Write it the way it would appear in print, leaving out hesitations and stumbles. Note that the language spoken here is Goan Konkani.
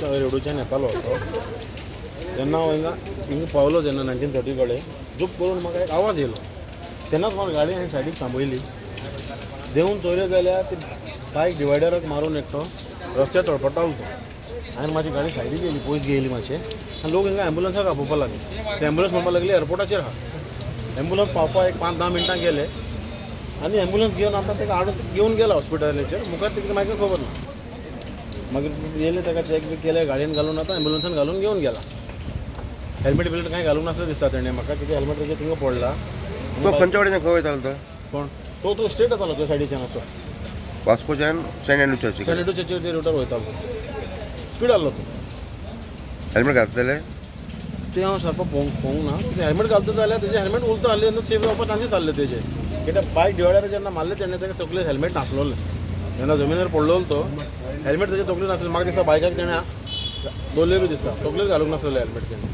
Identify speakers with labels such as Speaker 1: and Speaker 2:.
Speaker 1: रेडूच्यान येतालो तो तेन्ना हांव हिंगा हिंगा पावलो जेन्ना 19:30 कडेन झूप करून म्हाका एक आवाज येयलो. तेन्नाच म्हाका गाडी हांवें सायडीक थांबयली. देंवून चोयलें जाल्यार ती बायक डिवायडराक मारून एकटो रस्त्यार तळपटालो तो. हांवें म्हाजी गाडी सायडीक येयली, पयस गेली मातशें, आनी लोक हिंगा एम्बुलन्साक आपोवपाक लागले. ते एम्बुलन्स म्हणपाक लागली एअरपोर्टाचेर आहा. एम्बुलन्स पावपाक एक 5-10 मिनटां गेले आनी एम्बुलन्स घेवन आतां ताका हाडून घेवन गेला हॉस्पिटलाचेर. मुखार तितलें म्हाका खबर ना. मागीर येयले, ताका चॅक बी केले, गाडयेन घालून आतां एम्बुलन्सान घालून घेवन गेला. हेल्मेट बिल्मेट कांय घालूंक नासलें दिसता तेणें म्हाका, कितें हेल्मेट तेजें थिंगा पडला.
Speaker 2: तो खंयच्या वटेन खंय वयतालो तो?
Speaker 1: कोण तो? तो स्ट्रेट येतालो त्या सायडीच्यान असो.
Speaker 2: वास्कोच्यान सेंट एंड्रू चर्ची?
Speaker 1: सेंट एंड्रू चर्चीर ते रुटार वयतालो, स्पीड आहलो तो.
Speaker 2: हेल्मेट घातलेले?
Speaker 1: तें हांव सारको पळोवंक पळोवंक ना. कितें हेल्मेट घालता जाल्यार तेजें हेल्मेट उरता आहलें न्हू, सेफ जावपा चान्सीस आहले तेजे. कित्याक बायक डिवायडर जेन्ना मारलें तेणें, तेका तकलेर हेल्मेट नासलोलें. जेन्ना जमनीर पडलोलो तो, हेल्मेट तेजे तकलेर नासलें. म्हाका दिसता बायकाक तेणें दोल्ले बी दिसता, तकलेर घालूंक नासलेलें हेल्मेट तेणें.